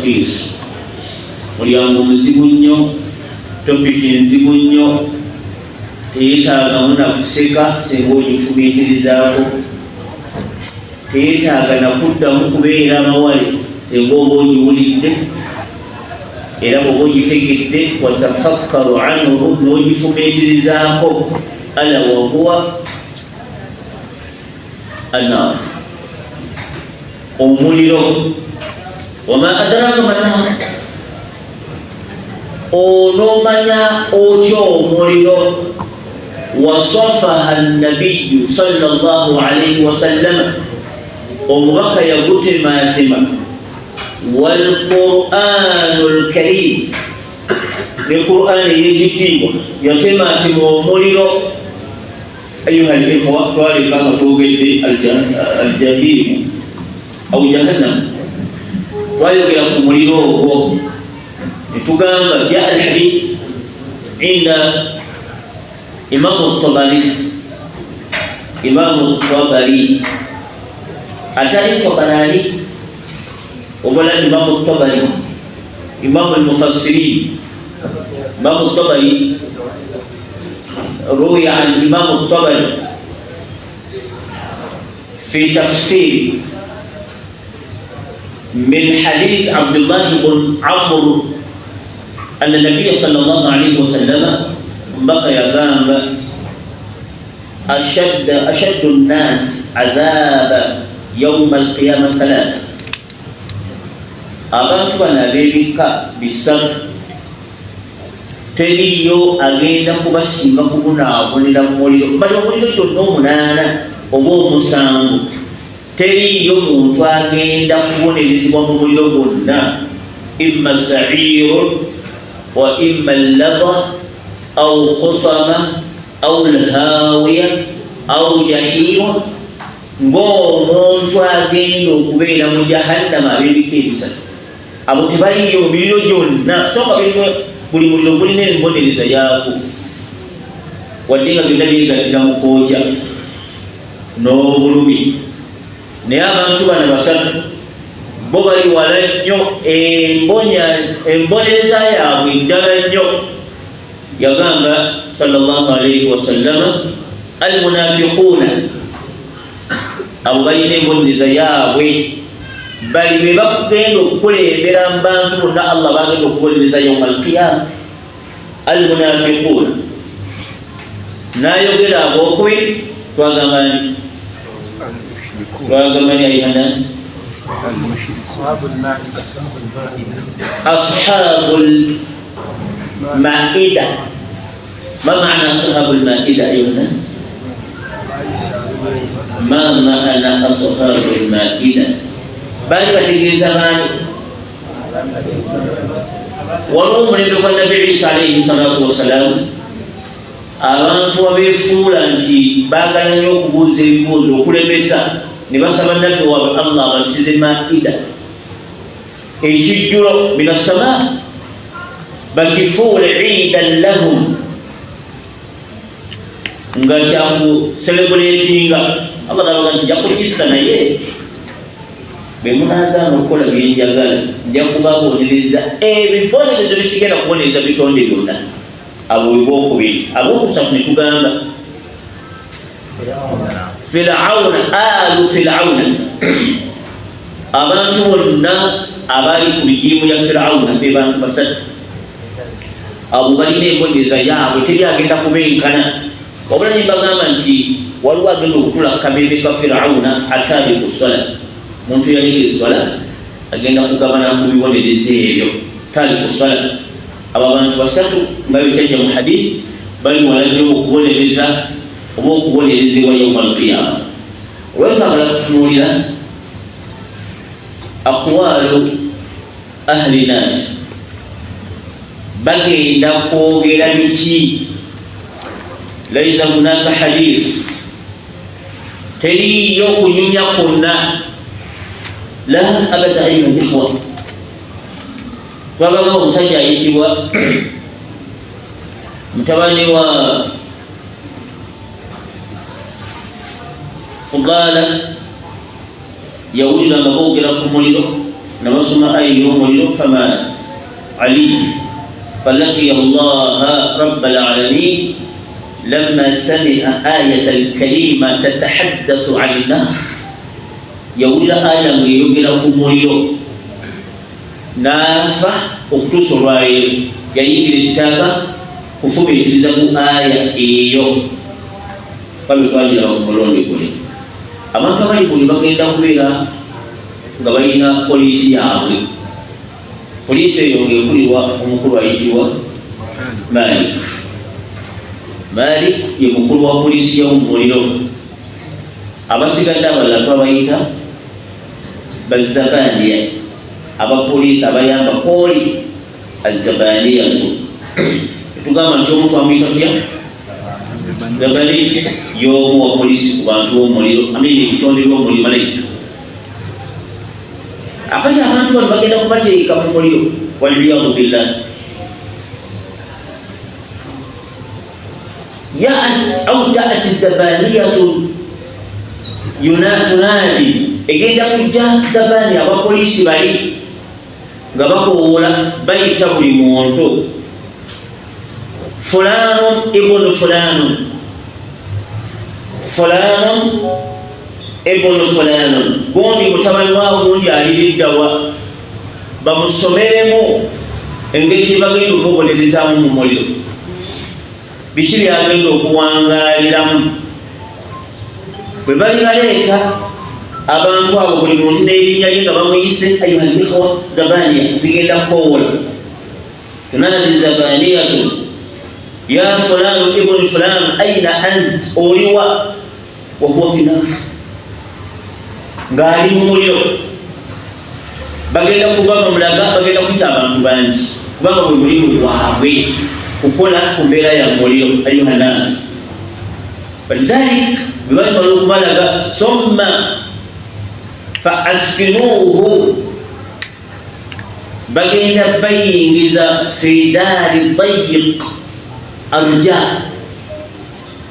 Khatir, mulyango muzibu nnyo, topiki nzibu nnyo, teyetaagamu na kuseka singa ogifumiitirizaako, teyetaaga nakuddamu kubeera amawale singa oba ogiwulidde era bwoba ogitegedde, watafakkaru anhu, n'ogifumiitirizaako. Ala wahuwa annar, omuliro. Wama adraka mannar, onomanya otya omuliro? Wasafaha nabiyu sallallahu alaihi wasallama, omubaka yagutematema, walquranu lkarim, ne Qur'ani eyekitiibwa yatematema omuliro. Ayuha likhwa, twaleka nga twogedde aljahimu au jahannam, twayogera ku muliro ogwo netugamba jaa alhadith inda Imamu Tabari, Imamu Tabari, atali Tabarani, obola Imamu Tabari, Imamu lmufassirin, Imamu Tabari. Ruwiya an Imamu Tabari fi tafsir min hadith Abdullah bn Amr anna nabiya sallallahu alaihi wasallama, mbaka yagamba ashaddu nnas azaba yauma alqiyama thalatha, abantu bano ab'ebika bisatu teriyo agenda kubasinga kubunaabunira mu muliro. Bali omuliro gyonna omunaana oba omusanvu, teriyo muntu agenda kubonerezebwa mu muliro gwonna, imma sairun wa imma lada au khutama au lhawiya au jahimu, ng'omuntu agenda okubeera mu jahannama ab'ebika ebisatu abo tebaliyo mu miriro gyonna. So nga buli muliro gulina embonereza yaagwo, wadde nga byonna byegattira mu kwokya n'obulumi, naye abantu bano basatu bo bali wala nnyo, embonereza yaabwe ddala nnyo. Yagamba sallallahu alaihi wasallama, almunafiquuna, abo balina embonereza yaabwe, bali be bagenda okukulembera mu bantu bonna Allah bagenda okubonereza yauma alqiyama, almunafiquuna. Nayogera abokubiri, twagamba ni twagamba ni ayuha nas, ashabu lmaida. Ma maana ashabu lmaida, ayuha nas? Ma maana ashabu lmaida? Baali bategeeza baani? Waliwo omulembe gwa Nabi Isa alaihi salatu wassalamu, abantu abeefuula nti baagala nnyo okubuuza ebibuuzo okulemesa, ne basaba nabbi waabwe Allah abasize maida, ekijjulo min assama, bakifuule iidan lahum, nga kyakucelebratinga. Allah nabaga nti nja kukissa, naye bwe munaagaana okukola byenjagala nja kubabonereza ebibonerezo bisigenda kubonereza bitonde byonna. Abo bebokubiri. Abokusatu ne tugamba Firauna, alu Firauna, abantu bonna abali ku bijimu ya Firauna, be bantu basatu abo balina embonereza yaabwe, teri agenda kubenkana. Wabula nembagamba nti waliwo agenda okutula kukabeebe ka Firauna, atali ku swala, muntu yaleka eswala agenda kugabana ku bibonerezo ebyo, tali ku swala. Abo abantu basatu nga bekyajja mu hadith bali wala nnyo okubonereza oba okubonerezebwa yauma alqiyama. Olwetwagala kutunuulira aqwalu ahli nas, bagenda kwogera biki? Laisa hunaka hadith, teriyo kunyumya kwonna, la abada. Ayuha likhwa, twabagamba omusajja ayitibwa mutabani wa Fudala yawulira nga boogera ku muliro. Nabasoma aya y'omuliro. Famat Ali falaqiya Allaha rabbal alamin lamma sami'a ayata alkalima tatahaddathu an nar. Yawulira aya ng'eyogera ku muliro n'afa okutuusa olwaleero. Yayingira ettaka kufumiitiriza ku aya eyo. Babe twagiraba ku mulundi guli. Abantu abali muli bagenda kubeera nga balina poliisi yaabwe. Poliisi eyo ng'ekulirwa omukulu ayitibwa Malik. Malik ye mukulu wa poliisi y'omu muliro. Abasigadde abalala twabayita bazabaniya, abapoliisi abayamba kooli azabaniyatu. Tugamba nti omuntu amuyita tutya? Zabani y'omu wa poliisi ku bantu b'omuliro, amini ebitonde by'omuliro, malayika. Akati abantu bano bagenda kubateeka mu muliro, waliyadu billah. Au taati zabaniyatu tunadi, egenda kujja zabani, abapoliisi bali nga bakowoola bayita buli muntu, fulanu ibunu fulanu, fulanu ibunu fulanu, gundi mutabani wa gundi aliriddawa, bamusomeremu engeri gye bagenda okumubonerezaamu mu muliro, biki byagenda okuwangaaliramu. Bwe bali baleeta abantu abo buli muntu n'erinnya lye nga bamuyise, ayuha likhwa, zabaniya zigenda kukowoola, tunadi zabaniyatu ya fulanu ibnu fulanu aina ant, oliwa? Wahuwa fi nar, ng'ali mu muliro. Bagenda kuba bamulaga, bagenda kuyita abantu bangi kubanga bwe mulimu gwabwe kukola ku mbeera ya muliro. Ayuha nasi, walidhalik bwe balimala okubalaga, summa fa askinuuhu, bagenda bayingiza fi daari dayiq arja.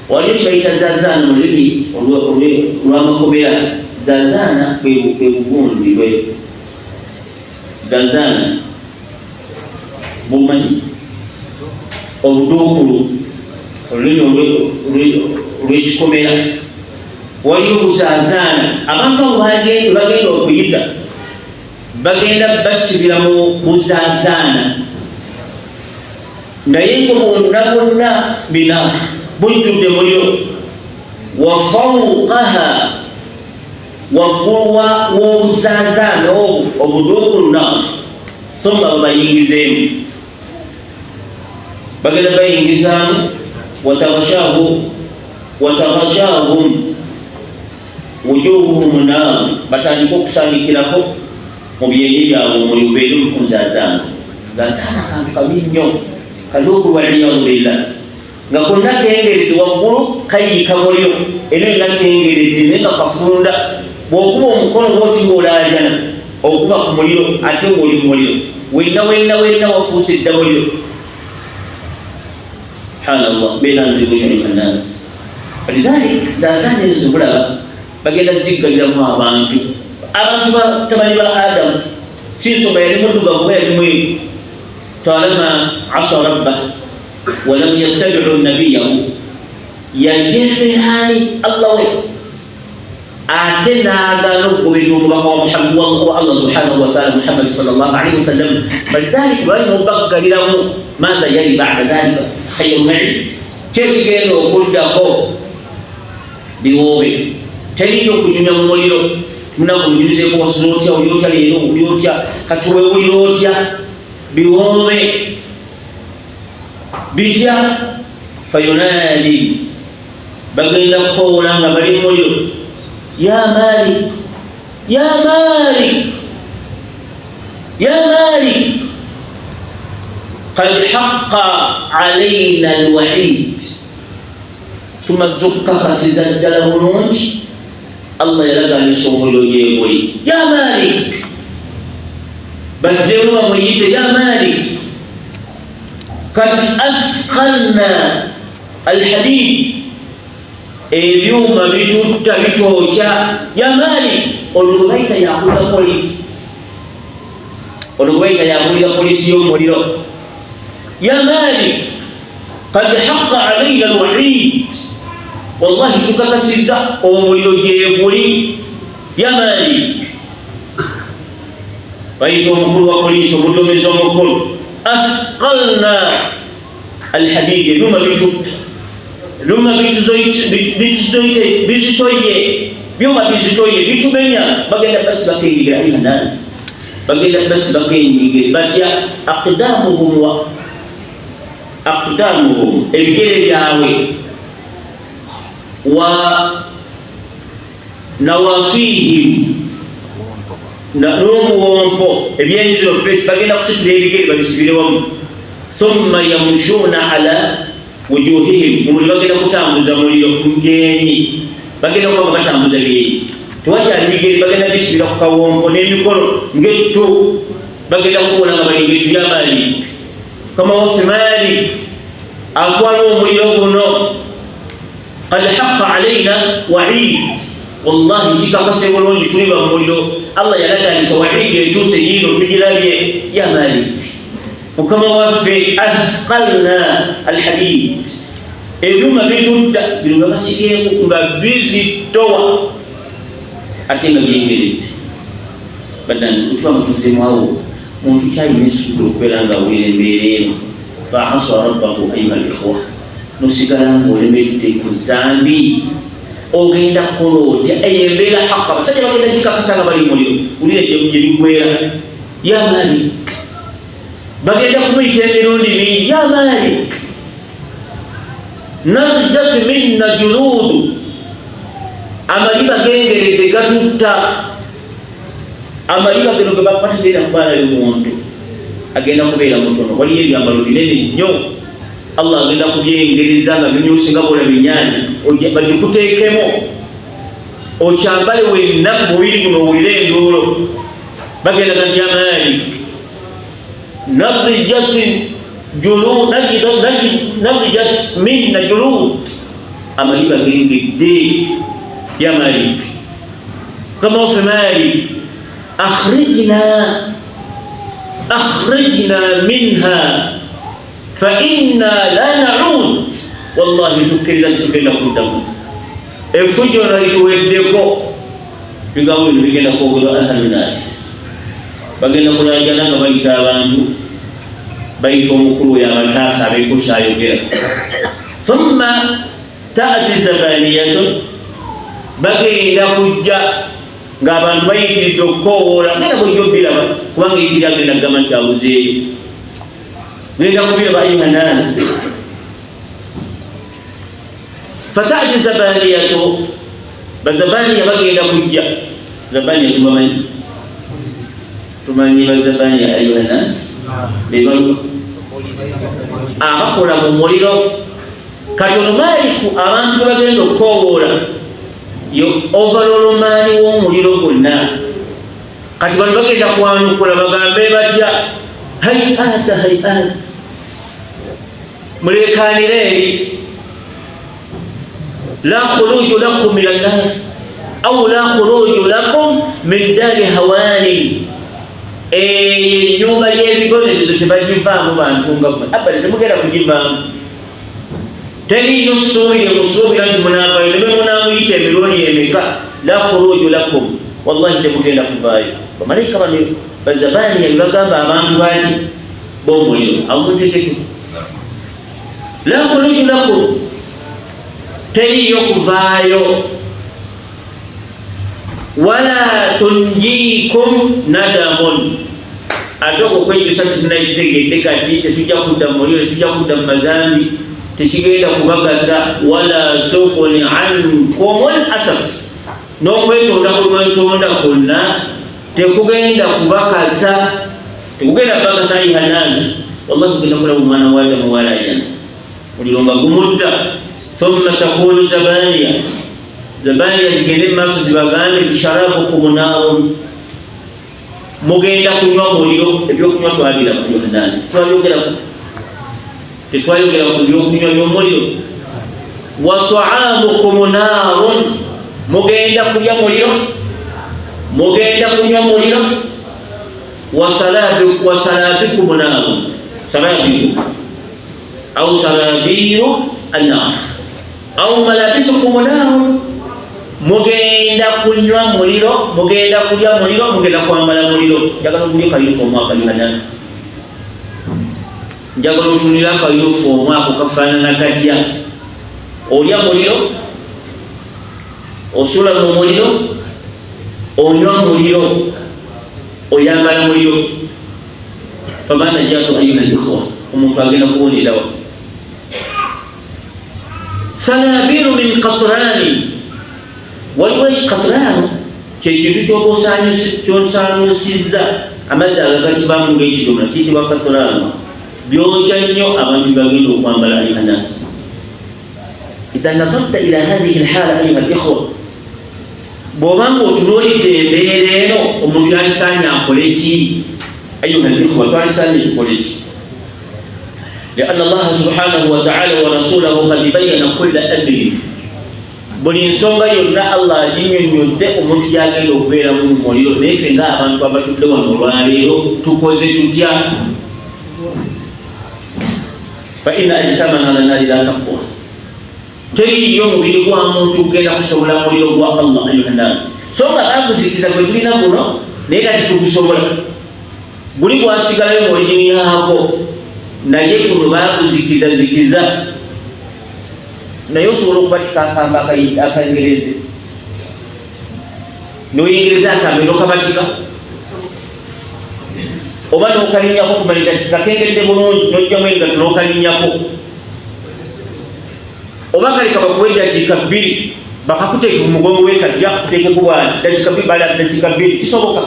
Waliyo kibayita zazaana mu lulimi olw'amakomera. Zazaana bwe bugundi bwe zazaana, bumanyi obuduukulu, olulimi olw'ekikomera. Waliyo buzazaana, abantu abo bagenda okuyita bagenda basibira mu buzazaana, naye ngo bwonna bwonna bina bujjudde muliro. Wa fawqaha, waggulu w'obuzazaana obwo obuduukulu, na thumma babayingizeemu, bagenda bayingizaamu. Wataghashahum wujuhuhum nar, batandika okusaanikirako mu byenyi byabwe omuliro, beere mukunzazaana. Zazaana kantu kabi nnyo, kaduukulu, waliyadu billah, nga konna kengeredde waggulu kayiika muliro, era yonna kengeredde naye nga kafunda. Bw'okuba omukono bwoti ng'olaajana okuba ku muliro, ate ng'oli mu muliro wenna wenna wenna wafuuse dda muliro. Subhanallah, mbeera nzibu nnyo ayuhannasi. Walidhalik zazaana ezo zemulaba bagenda ziggaliramu abantu, abantu batabani ba Adamu. Si nsonga yali muddugavu oba yali mweru, talama asa rabbah walam yattabiu nabiyahu, yajemeraani Allah we ate n'agaana okugoberera omubaka wa Allah subhanahu wataala Muhammadi sallallahu alaihi wasallam. Walidhalik balina obaggaliramu. Maatha yali bada dhalika khairu mai, kyekigenda okuddako biwoobe. Teriyo kunyumya mu muliro. Munakunyumizeeko, wasuza otya, oli otya leero, oli otya kati, wewulira otya? Biwoobe bitya? Fayunadi, bagenda kukowoola nga bali muliro, ya Malik, ya Malik, ya Malik, kad haqa alaina alwaid. Tumaze okukakasiza ddala bulungi, Allah yalaganisa omuliro gyeguli. Ya Malik, baddemu bamuyite, ya Malik, kad athqalna alhadid, ebyuma bitutta, bitokya. Ya Malik, olwo gwe bayita yakulira poliisi. Ono gwe bayita yakulira polisi y'omuliro. Ya Malik, kad haqqa alaina alwaid, wallahi tukakasizza omuliro gyeguli. Ya Malik, bayita omukulu wa poliisi, omuduumizi omukulu, athqalna alhadidi, ebyuma bitutta, ebyuma bizitoye, byuma bizitoye bitumenya. Bagenda basibako enjegere, ayuha nasi, bagenda basibako enjegere batya? Aqdamuhum wa aqdamuhum, ebigere byabwe, wa nawasihim, n'omuwompo, ebyenziro bagenda kusitula ebigere babisibire wamu. Thumma yamshuna ala wujuhihim, mumuliro bagenda kutambuza muliro byenyi, bagenda kuba batambuza byenyi, tewakyali bigere, bagenda bisibira ku kawompo n'emikono ng'ettu, bagenda kuwona nga bali ng'ettu. Ya Malik, kama waffe Malik atwala omuliro guno, kad haqqa alaina waid, wallahi kikakase bulungi tuli ba muliro. Allah yalaganisa waid etuuse yiino tugirabye. Ya Malik, mukama waffe, athqalna alhadid, ebyuma bitutta bino babasibyeko nga bizitowa ate nga byengeredde. Bannange, kutuba mutuzeemu awo, muntu kyalina essuubi okubeera nga awulira embeera eno. Faasa rabbahu. Ayuha likhwa, nosigala ngaolemedde ku zambi, ogenda kukola otya? Eyo embeera haqa, abasajja bagenda gikakasa nga bali muliro. Wulira gye bigwera. Ya Malik, bagenda kumuyita emirundi mingi. Ya Malik, nadjat minna juludu, amaliba gengeredde gatutta. Amaliba geno ge bakwatagenda kubaalayo muntu agenda kubeera mutono, waliyo ebyambalo binene nnyo, Allah agenda kubyengereza nga bimyuse nga bwolaba ennyanja, bagikuteekemu okyambale wenna ku mubiri guno, owulire enduulo. Bagendaga nti ya Malik, nadijat minna julud, amaliba gengedde. Ya Malik, kama waffe Malik, akhrijna, akhrijna minha fa inna la naud, wallahi tukkiriza titugenda kuddamu, effujjo lona lituweddeko. Bigambo bino bigenda kwogerwa ahlu nas, bagenda kulajana nga bayita abantu, bayita omukulu oyo abataasa abeeko kyayogera. Thumma taati zabaniyatu, bagenda kujja ng'abantu bayitiridde okukowoola, genda bwejja obiraba, kubanga ekiri agenda kugamba nti abuzeeyo, genda kubiraba. Ayuha nasi, fatati zabaniyatu, bazabaniya bagenda kujja. Zabaniya tubamanyi, tumanyi bazabaniya. Ayuha nasi, bebalu abakola mu muliro. Kati ono Maliku, abantu bwe bagenda okukowoola, yo overall maani w'omuliro gwonna. Kati bano bagenda kwanukula bagambe batya? Hayata hayat, mulekanire eri, la khuruju lakum min annar au la khuruju lakum min dari hawani, eyo ennyumba y'ebibonerezo tebagivaamu bantu nga mmwe, abada temugenda kugivaamu, teriyo ssuubi lyemusuubira nti munaavaayo, ne bwe munaamuyita emirundi emeka. La khuruju lakum, wallahi temugenda kuvaayo. Bamalayika bano bazabaniya bebagamba abantu baki b'omuliro amutegeke, la khuruju lakum, teriyo kuvaayo, wala tunjikum nadamun, ate okwo okwejjusa tunakitegedde kati tetujja kudda mu muliro, tetujja kudda mu mazambi, tekigenda kubagasa. Wala tughni ankum al asaf, n'okwetonda kulwetonda kwonna tekugenda kubakasa, tekugenda kubakasa. Ayuha nasi, wallahi kugenda kulaba omwana wa Adamu walajana muliro nga gumutta. Thumma taqulu zabaniya, zabaniya zigende mu maaso zibagambe nti sharabukum naarun, mugenda kunywa muliro. Ebyokunywa twabiraba. Ayuha nasi, twabyogerako, tetwayogera ku byokunywa by'omuliro? Wa taamukum naarun, mugenda kulya muliro, mugenda kunywa muliro. Wasalabikum naaru, salabikum au salabiru annar au malabisukum naaru, mugenda kunywa muliro, mugenda kulya muliro, mugenda kwambala muliro. Njagala ogulye kayunifoomu akayuhanasi, njagala otunulira akayunifoomu ako kafaanana katya. Olya muliro, osula mu muliro, onywa muliro, oyambala muliro. Fama najatu ayuha likhwa, omuntu agenda kuwonerawa. Salabiru min katrani, waliwo katrano kyekintu kyosanusiza amazzi agagakivaamu ngaekidomola kiyitibwa katrano, byokya nnyo abantu bagenda okwambala ayuha nasi. Idha nazarta ila hathihi lhala ayuha likhwa, bw'obanga otunuulidde embeera eno, omuntu yalisaanye akole ki? Ayuha likhwa, twalisaanye tukole ki? Lianna Allaha subhanahu wataala wa rasulahu kad bayyana kulla amrin, buli nsonga yonna Allah aginyonnyodde omuntu gyagenda okubeeramu mu muliro. Naye ffe ng'abantu abatudde wano olwaleero tukoze tutya? Fa inna ajsamana ala naari la taqwa, teriiyo mubiri gwa muntu kugenda kusobola muliro gwa Allah ayuha nasi. So nga baguzikiza gwe tulina guno, naye kati tugusobola, guli gwasigalayo mu oligini yaagwo, naye guno baguzikizazikiza. Naye osobola okubatika akamba akangereze, noyingereza akambe nokabatika oba nokalinyako kumalira kakengedde bulungi, nojjamu engato nokalinyako, oba kale kabakuwa eddakiika 2 bakakuteeke ku mugongo wekati byakukuteekeko bwani dakiika 2 bala dakiika 2 kisoboka.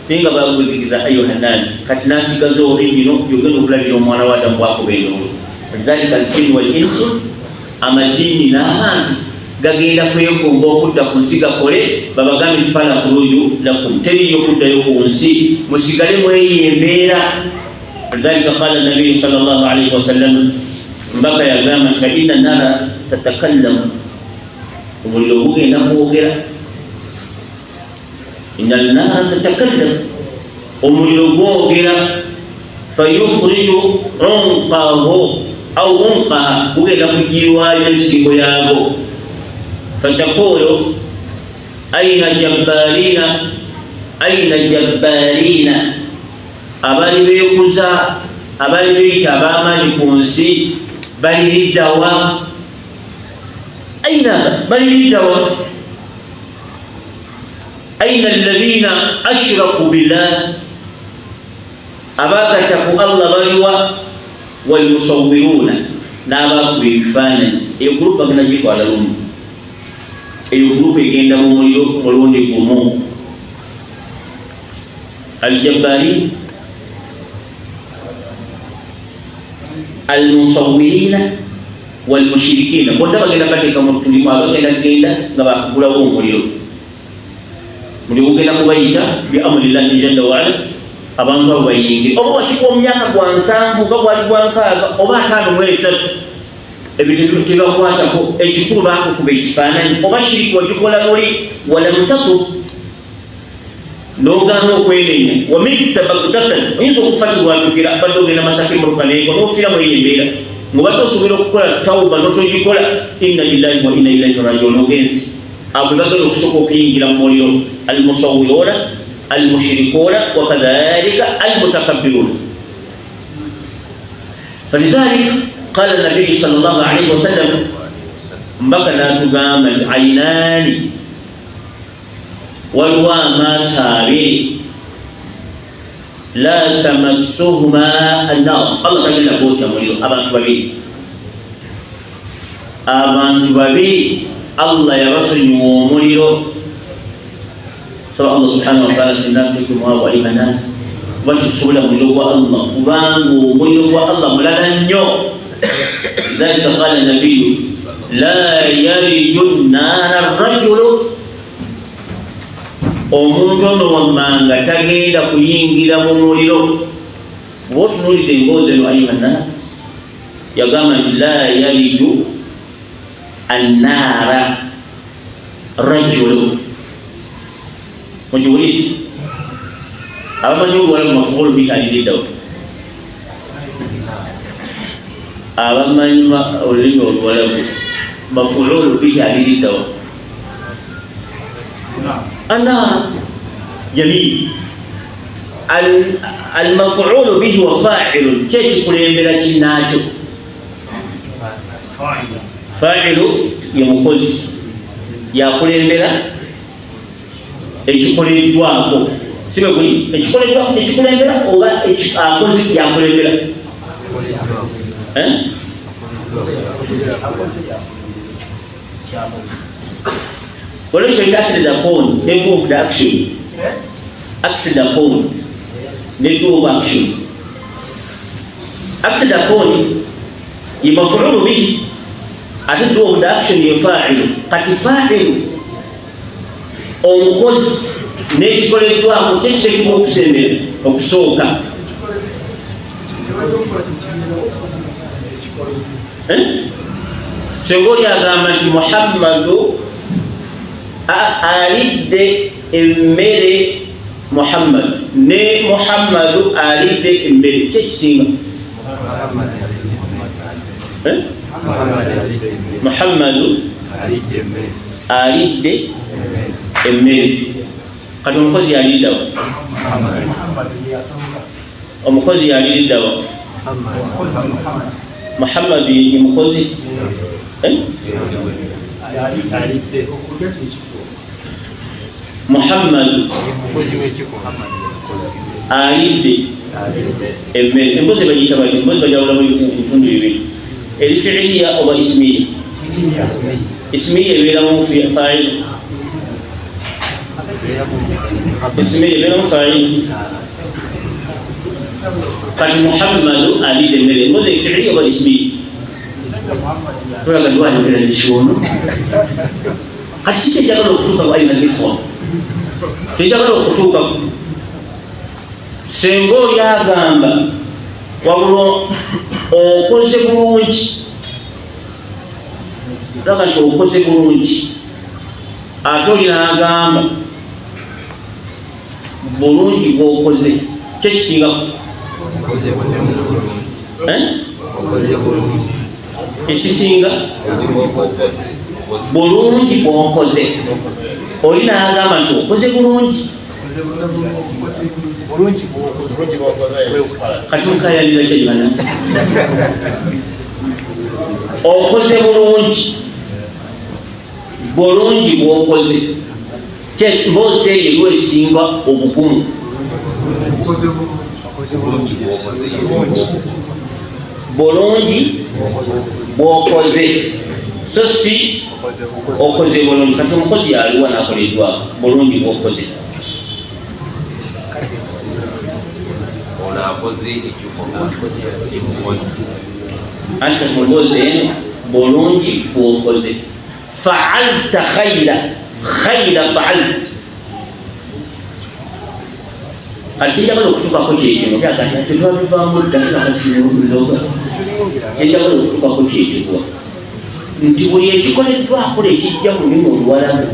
Naye nga baguzikiza ayuhananti, kati nasigaza origino yogenda okulabira omwana wa Adamu bwakuba endowooza. Walidhalika aljinnu wal insu, amadiini n'abantu gagenda kwegomba okudda ku nsi gakole, babagambe nti fala khuruju lakum, teriyo kuddayo ku nsi, musigale mweyo embeera. Walidhalika qala nabiyu sallallahu alaihi wasallam, mbaka yagamba nti fa inna nara tatakallamu, omuliro gugenda kwogera. Inna nara tatakallamu, omuliro gwogera. Fayukhriju unqahu au unqaha, gugenda kugiwaayo ensingo yaago. Fatakulu aina jabbarina, aina jabbarina, abali beekuza, abali beyita ab'amaanyi ku nsi baliriddawa? Aina baliriddawa? Aina alladhina ashraku billah, abagatta ku Allah baliwa? Walmusawiruna, n'abakuba ebifaananyi. Eyo gurupu bagenda gitwala lumu, eyo gurupu egenda mu muliro mulundi gumu. Aljabbari, almusawirina walmushirikina, bonna bagenda bateeka mu tulimu, abagenda genda nga bakugulawo omuliro. Muliro gugenda kubayita bi amrillahi jalla waala, abantu abo bayingire. Oba wakikuwa mu myaka gwa 70 oba gwali gwa 60 oba 53, ebyo tebakwatako. Ekikulu bakukuba ekifaananyi oba shiriki wagikola luli, walam tatub, n'ogaana okwenenya, wamitta bagdatan, oyinza okufa kiwatukira, badde ogenda Masaka emmotoka n'ofiira mu eyo embeera ng'obadde osobola okukola tawuba n'otogikola. Inna lillahi wa inna ilaihi rajiun, ogenze. Abo bagenda okusooka okuyingira mu muliro, almusawiruna, almushirikuna, wakadhalika almutakabbiruna. Falidhalik qala nabiyu sallallahu alaihi wasallam, mbaka n'atugamba nti ainaani, waliwo amaaso abiri, la tamassuhuma annar, Allah tagenda kwokya muliro. Abantu babiri, abantu babiri Allah yabasonyiwa omuliro. Saba Allah subhanahu wataala fenna tukumwabu ayuha nasi, kuba tetusobola muliro gwa Allah, kubanga omuliro gwa Allah mulala nnyo. Dhalika qala nabiyu la yariju nnaara rajulu, omuntu ono wammanga tagenda kuyingira mu muliro. Bw'oba otunuulidde emboozi eno ayuha nasi, yagamba nti la yariju annaara rajulu, mugiwulidde? Abamanyi oluwalabu mafuulu bihi aliriddawa? Abamanyi olulimi oluwalabu mafuulu bihi aliriddawa? Annaar. Jamil, almafuulu bihi wa failu kyekikulembera kinnaakyo. Failu ye mukozi, yakulembera ekikoleddwako, sibe guli ekikoleddwako kyekikulembera oba akozi yakulembera? Eh? Olwekyo it acted upon the do of the action, acted upon the do of action, acted upon ye mafuulu bihi, ate do of the action ye fa'ilu. Kati fa'ilu omukozi n'ekikoleddwako kyekitekebwa okusembera okusooka. Eh? Senga oli agamba nti Muhammadu alidde emmere, Muhammadu ne Muhammadu alidde emmere, ki ekisinga? Eh? Muhammadu alidde emmere. Kati omukozi yaliddawa? Omukozi yaliriddawa? Muhammadu ye mukozi. Eh? Muhammadu alidde emmere. Embozi bagiyita bati, embozi bajawulamu ebitundu bibiri, eri fiiriya oba isimiya. Isimiya ebeeramu failo, isimiya ebeeramu failo. Kati Muhammadu alidde emmere, embozi efiiriya oba isimiya? Tulaga twayogera nekyono. Kati kiki enjagala okutuuka? Ayuha likhwa, kyenjagala okutuuka, senga oli agamba wabula okoze bulungi, laga nti okoze bulungi, ate oli n'agamba bulungi bwokoze, kyekisingako? Eh? Ekisinga bulungi bwokoze, oli n'agamba nti okoze bulungi. Kati mukayanira kyebana okoze bulungi, bulungi bwokoze, mboozi eyo eriwo esinga obugumu? Bulungi bwokoze, so si okoze bulungi. Kati omukozi yaliwa nakoleddwako bulungi bwokoze? Ono akoze ekikolwa, mukozi. Anti mu mboozi eno bulungi bwokoze, faalta khaira, khaira faalt. Kati kyenjagala okutuukako kyekino, kati ffe twabivaamu dda. Kyenjagala okutuukako kyekigwa nti buli ekikoleddwakola ekijja mu lulimi oluwalabu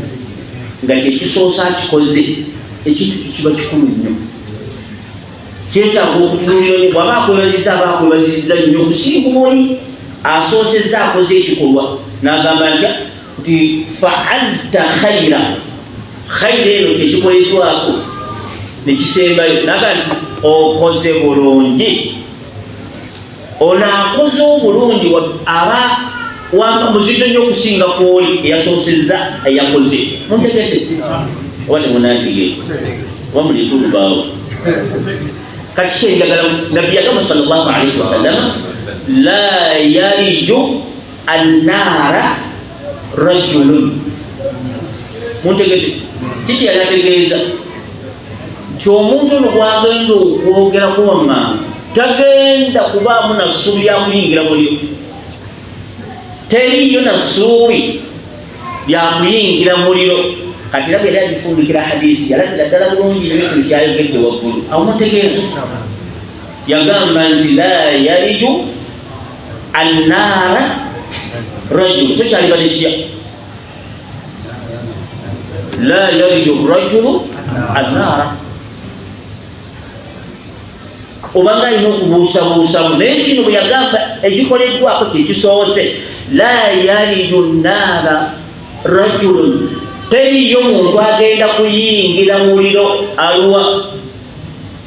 nga kyekisoosa akikoze, ekintu kikiba kikulu nnyo, kyetaaga okutunuulira nnyo. Bw'aba akwebaziza, aba akwebaziza nnyo okusinga oli asoosezza akoze ekikolwa n'agamba ntya nti faalta khaira. Khaira eno kyekikoleddwako nekisembayo, naga nti okoze bulungi. Ono akoze obulungi aba muzito nnyo okusinga kwoli eyasoosezza eyakoze. Muntegedde oba temunantegeera oba mulikulubaawo? Kati kyenjagala, nabbi yagamba sallallahu alaihi wasallama, la yariju annaara rajulun. Muntegedde kiki yali ategeeza? Nti omuntu ono gwagenda okwogerako wammanga tagenda kubaamu na ssuubi lyakuyingira muliro, teriiyo na ssuubi lyakuyingira muliro. Kati era yali agifundikira hadiisi, yalabira ddala bulungi nnyo kino kyayogedde waggulu awo. Muntegeera? Yagamba nti la yariju annaara rajulu, so kyalibadde kitya? La yariju rajulu annaara. Obanga alina okubuusabuusamu, naye kino bwe yagamba ekikoleddwako kyekisoose, la yaliju naara rajulun, teriyo muntu agenda kuyingira muliro aluwa.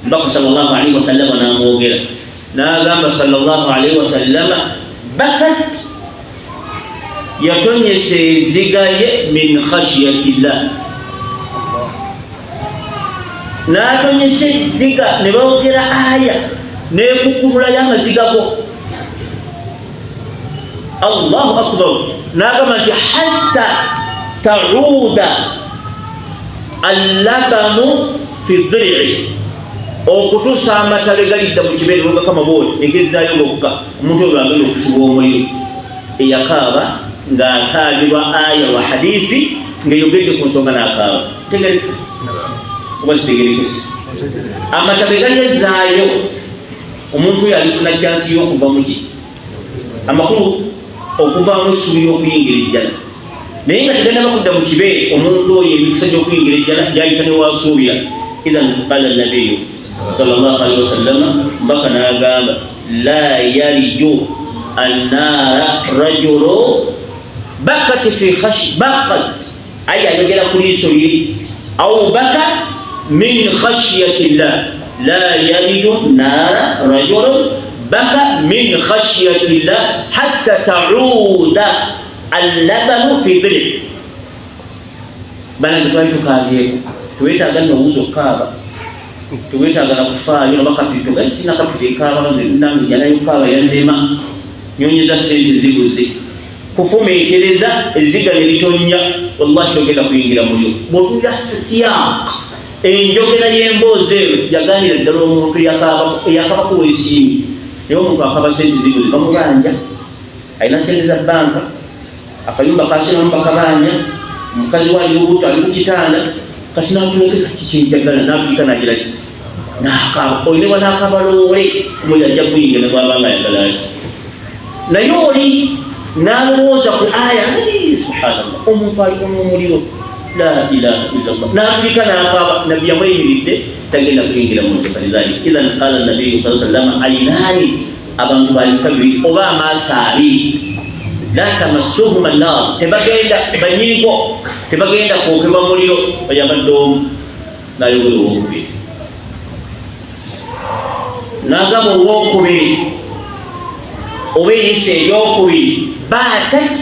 Mbaka sallallahu alaihi wasallama namwogera n'agamba sallallahu alaihi wasallama, bakat, yatonyesa eziga ye min khashiyatillah, n'atonyesa ezziga ne boogera aya nekukululayo amaziga go. Allahu akbar! N'agamba nti hatta tauda allabanu fi dhirii, okutuusa amata lwe galidda mu kibeere nogakama booli negezaayo gokka. Omuntu oyo agenda okusubwa omuliro eyakaaba ng'akaabirwa aya wa hadisi ng'eyogedde ku nsonga n'akaaba. Tegereka oba kitegerekese? Amata bwe galyezaayo, omuntu oyo alifuna kyansi y'okuva muki, amakulu okuvaamu essuubi ly'okuyingira ejjana, naye nga teganaba kudda mu kibeere, omuntu oyo emikisa gy'okuyingira ejjana gyayita newasuubira. Idhan qala nabiyu sallallahu alaihi wasallama, mbaka n'agamba, la yariju annaara rajulu bakat fi khashi, bakat ayi ayogera ku liiso liri, au baka min khashiyati llah, la yariju naara rajulu baka min khashiyati llah hatta tauda allabanu fi dhiri. Banange, twali tukabyeko, tewetaaga nowuza okukaaba, tewetaaga nakufaayo noba kapito gali sina kapito ekaaba nange janayo kukaaba yannema nyonyeza sente ziguze kufumiitiriza ezziga ne litonya, wallahi togenda kuyingira mulyo. Bwotulira siyaq enjogera y'emboozi eyo, yaganira ddala omuntu eyakabako wesiimi, naye omuntu akaba sente ziguze bamubanja, alina sente za banka, akayumba kasiramu bakabanja, omukazi we ali lubuto, ali ku kitanda, kati natuleke, kati kikyenjagala natulika nagiraki nakaba oyo ne bwanakaba loole omuliro ajja kuyingira ne bwabanga ayagala ati. Naye oli nalowooza ku aya, subhanallah, omuntu aliko n'omuliro, la ilaha illallah, natulika nakaba, nabbi yamweyimiridde tagenda kuyingira muliro. Falidhalik idhan qala nabiyu sa sallama, ainani, abantu balika bibiri oba amaaso abiri, la tamassuhuma nnar, tebagenda banyiniko, tebagenda kwokebwa muliro. Oyabadde omu, nayogera owokubiri, nagamba owokubiri oba eriiso eryokubiri, batat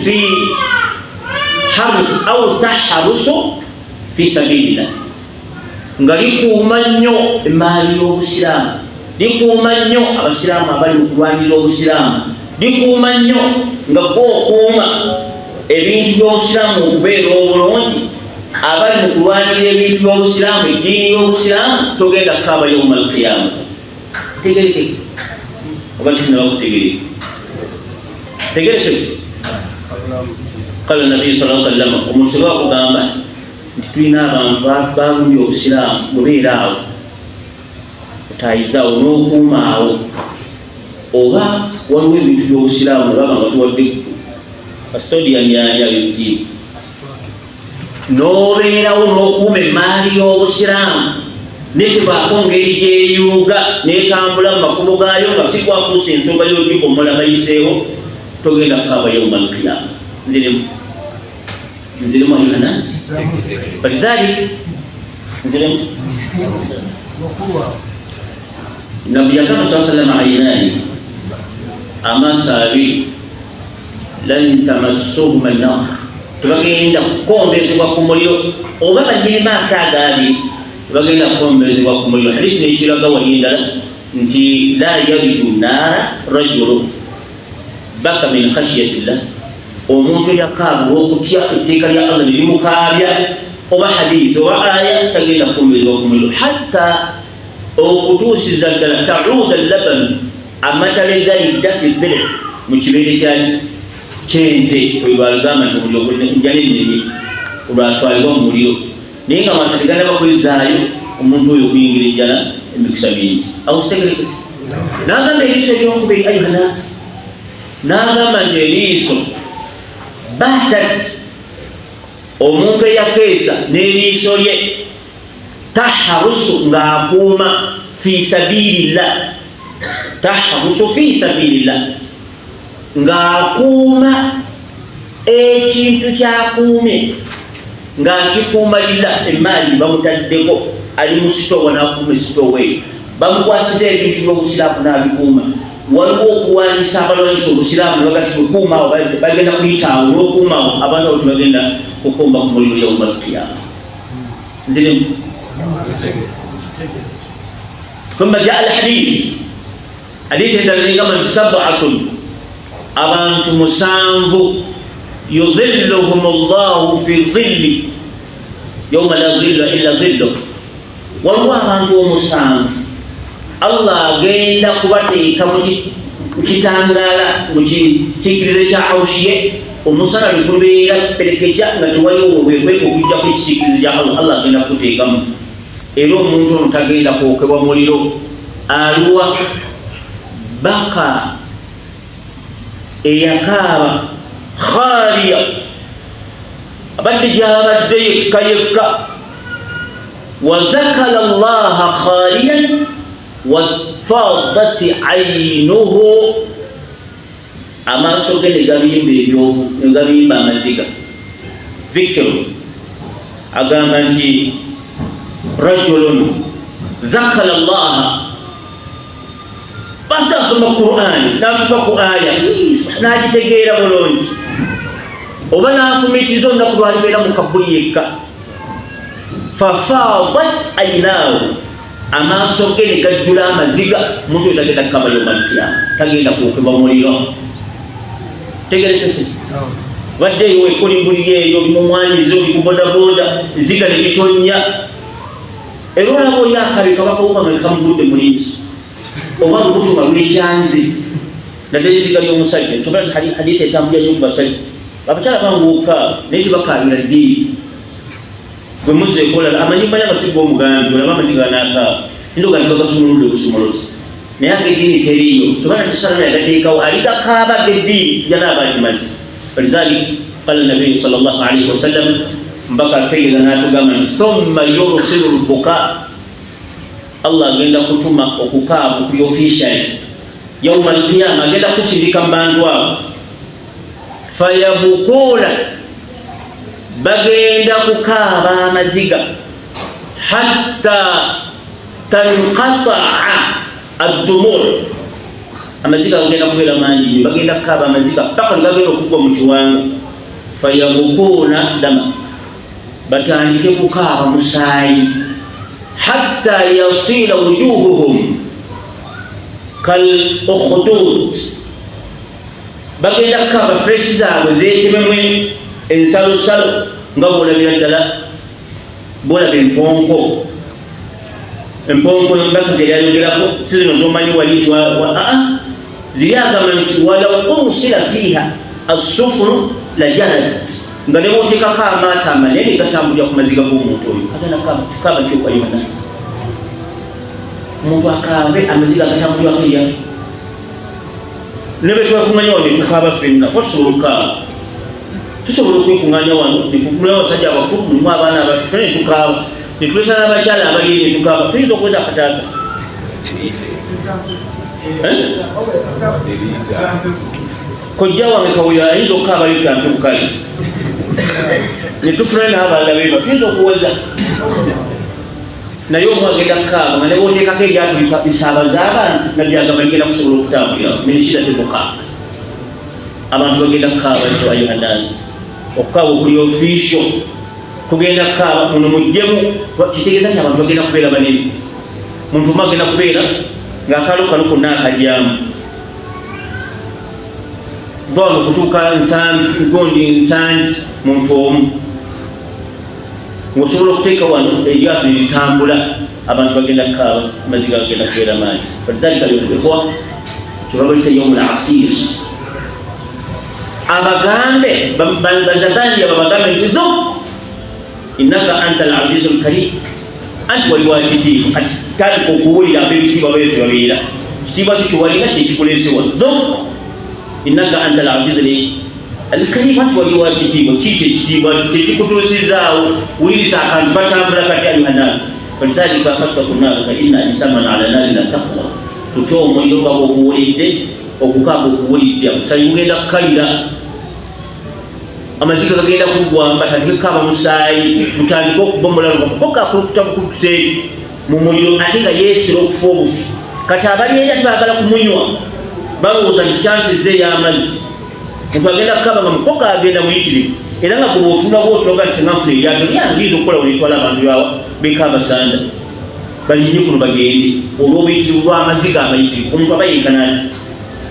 fi hars au taharusu fi sabilillah, nga likuuma nnyo emaali y'obusiraamu, likuuma nnyo abasiraamu abali mu kulwanirira obusiraamu, likuuma nnyo nga gwokuuma ebintu by'obusiraamu okubeera obulungi, abali mu kulwanirira ebintu by'obusiraamu, eddiini y'obusiraamu, togenda kukaaba yauma alqiyama. Tegerekeke oba tinaba kutegereka? Tegerekese. Kala nabiyu sa sallama, omuntu bakugamba nti tulina abantu balumbye obusiraamu, bubeera awo otayizaawo n'okuuma awo, oba waliwo ebintu by'obusiraamu baba nga tuwadde custodian yani abebitiibwa, n'obeerawo n'okuuma emaali y'obusiraamu netebaako ngeri gyeyuuga netambula mu makubo gaayo nga si kwafuusa ensonga y'ogibomola bayiseewo, togenda kukaaba yauma alqiyama. Nziremu, nziremu, ayuha nasi, walidhalik nziremu. Nabbi yagamba saa sallama, ainani, amaaso abiri, lan tamassuhuma nar, tebagenda kukombezebwa ku muliro, oba banyini maaso ago abiri tebagenda kukombezebwa ku muliro. Hadisi nekiraga wali endala nti la yaridu naara rajulu baka min khashiyatillah, omuntu eyakaaba olwokutya etteeka lya Allah nerimukaabya, oba hadisi oba aya, tagenda kukombezebwa ku muliro hatta okutuusiza ddala tauda laban, amatale galidda fi dhiri, mu kibeere kyaki kyente. Oyo lwalugamba nti omuliro njala ennene olwatwalibwa mu muliro, naye nga amata teganaba kwezzaayo, omuntu oyo okuyingira ejjana emikisa mingi. Awo kitegerekese. N'agamba eriiso eryokubiri, ayuha nasi, n'agamba nti eriiso batat, omuntu eyakeesa n'eriiso lye Taharusu, ng'akuuma, fi sabilillah, taharusu fi sabilillah, ng'akuuma ekintu kyakuumye, ng'akikuuma lillah. Emaali bamutaddeko, ali mu sitowa n'akuuma esitowa eyo, bamukwasiza ebintu by'obusiraamu n'abikuuma. Waliwo okulwanyisa abalwanyisa obusiraamu nebagati kukuumaawo, bagenda kuyitaawo n'okuumaawo abantu abo tebagenda kukumba ku muliro yauma alkiyama. Nziremu. Thumma jaa alhadith, hadithi endala negamba nti sabatun, abantu musanvu, yudhilluhum llahu fi dhilli yauma la dhilla illa dhillu. Waliwo abantu omusanvu Allah agenda kubateeka mu kitangaala, mu kisiikirize kya arushi ye, omusana lwe gubeera perekeja nga tewaliwo wewekweka okujjako ekisiikirize kya Allah. Allah agenda kukuteekamu, era omuntu ono tagenda kwokebwa muliro. Aluwa? Baka, eyakaaba, khaliya, abadde gyabadde yekka yekka, wazakala llaha khaliyan wafadat ainuhu, amaaso ge ne gabimba ebyovu, ne gabimba amaziga. Dhikiru agamba nti rajulun zakala llaha, badde asoma Qur'ani natuka ku aya n'agitegeera bulungi, oba n'afumiitiriza olunaku lwalibeera mu kabuli yekka, fafadat ainaahu, amaaso ge ne gajjula amaziga. Omuntu oyo tagenda kukaba yauma alkiyama, tagenda kwokebwa muliro. Tegerekese, badde eyo wekolimbuliri eyo, oli mumwanyizi, oli ku bodaboda, ziga ne bitonya, era olaba oli akabi kabakawuka nga kamugudde mulinzi oba lubuto nga lwekyanze, naddala eziga ly'omusajja. Kyokka hadithi etambulira nnyo ku basajja. Abakyala banguuka naye tebakaabira ddiini. Bwe muzza ekolala amanyi manya amasiga omugambi olaba amaziga ganaakaaba indoga nti bagasumuludde obusumuluzi, naye ag'eddiini teriiyo. Kyokka nabisalama yagateekawo, ali gakaaba ag'eddiini janaaba agimaze. Walidhalik qala nabiyu sal llahu alaihi wasallam, mpaka ategeeza n'atugamba nti thumma yursilu lbuka, Allah agenda kutuma okukaaba okuli officially yauma alqiyama, agenda kusindika mu bantu abo, fayabukuuna, bagenda kukaaba amaziga, hatta tanqataa addumur, amaziga gagenda kubeera mangi nnyo, bagenda kukaaba amaziga paka lwegagenda okugwa mu kiwanga, fayabukuuna dama, batandike kukaaba musaayi, hatta yasila wujuhuhum kal ukhdud, bagenda kukaaba face zaabwe zetememu ensalosalo nga bwolabira ddala bwolaba emponko. Emponko mbakazi yali ayogerako si zino zomanyi wali nti aa, ziri agamba nti walau ursila fiiha assufunu lajarat, nga ne bwoteekako amaato amanene gatambulira ku maziga g'omuntu oyo. Agenda kukaaba kyokka yomanasi omuntu akaabe amaziga agatambulirwako eryato. Ne bwe twekuŋŋanya wano netukaaba ffenna, kuba tusobola okukaaba, tusobola okwekuŋŋanya wano nemulimu abasajja abakulu, mulimu abaana abato, ffenna netukaaba, netuleeta n'abakyala abali eri netukaaba. Tuyinza okuweza akataasa. Eh? Kojja wange Kawuyo ayinza okukaaba litampi bukali, netufuna n'abalala beba tuyinza okuweza, naye omu agenda kukaaba nga ne bwoteekako eryato lisaabaza abantu, nabbi agamba ligenda kusobola okutambulira min shiddati buka. Abantu bagenda kukaaba nto ayuha nnas, okukaaba okuli official kugenda kukaaba muno mujjemu, kitegeeza nti abantu bagenda kubeera banene. Muntu omu agenda kubeera ng'akaalo kano konna akajyamu kuva wano kutuuka Nsambi, gondi Nsangi, muntu omu ng'osobola okuteeka wano eryato neritambula. Abantu bagenda kukaaba, amaziga gagenda kubeera maanyi. Walidhalika ikhwa, kyebabalita yaumu lasir, abagambe bazabaniya babagambe nti dhuk innaka anta alazizu lkarim, anti wali wakitiibwa, kati tandika okuwulira ab'ebitiibwa bayo tebabeera kitiibwa kyo kyewalina kyekikulesewa. Dhuk innaka anta alazizu alkarim, anti wali wakitiibwa, kiikyo ekitiibwa kyekikutuusizaawo. Wuliriza akantu katambula kati ayuha nasi. Falidhalika fattaku naara fa inna ajsaman ala naari la taqwa. Tutya omuliro nga bwoguwulidde, okukaaba okuwulidde, omusayi gugenda kukalira, amaziga gagenda kuggwamba, tandike kukaaba musaayi, gutandike okubomola nga mukoka akulukuta bukulukuseeri mu muliro, ate nga yeesera okufa obufi. Kati abali eri ate baagala kumunywa, balowooza nti kyansi ezze ey'amazzi. Muntu agenda kukaba nga mukoka agenda muyitirivu, era nga kuba otula bwotulaga nti senga nfuna eryato lyange liyinza okukola wenetwala abantu bawa beka abasanda balinye kuno bagende olw'obuyitirivu bw'amaziga amayitirivu. Omuntu aba yenkana ati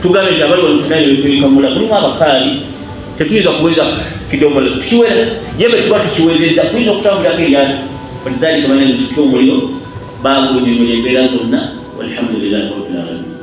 tugambe nti abali wano mulimu abakaabi, tetuyinza kuweza kidomola, tukiwera ye bwe tuba tukiwezezza tuyinza okutambulirako eryato. Walidhalika banange tutya omuliro, bagunyonyola embeera zonna. Walhamdulillahi rabbil alamin.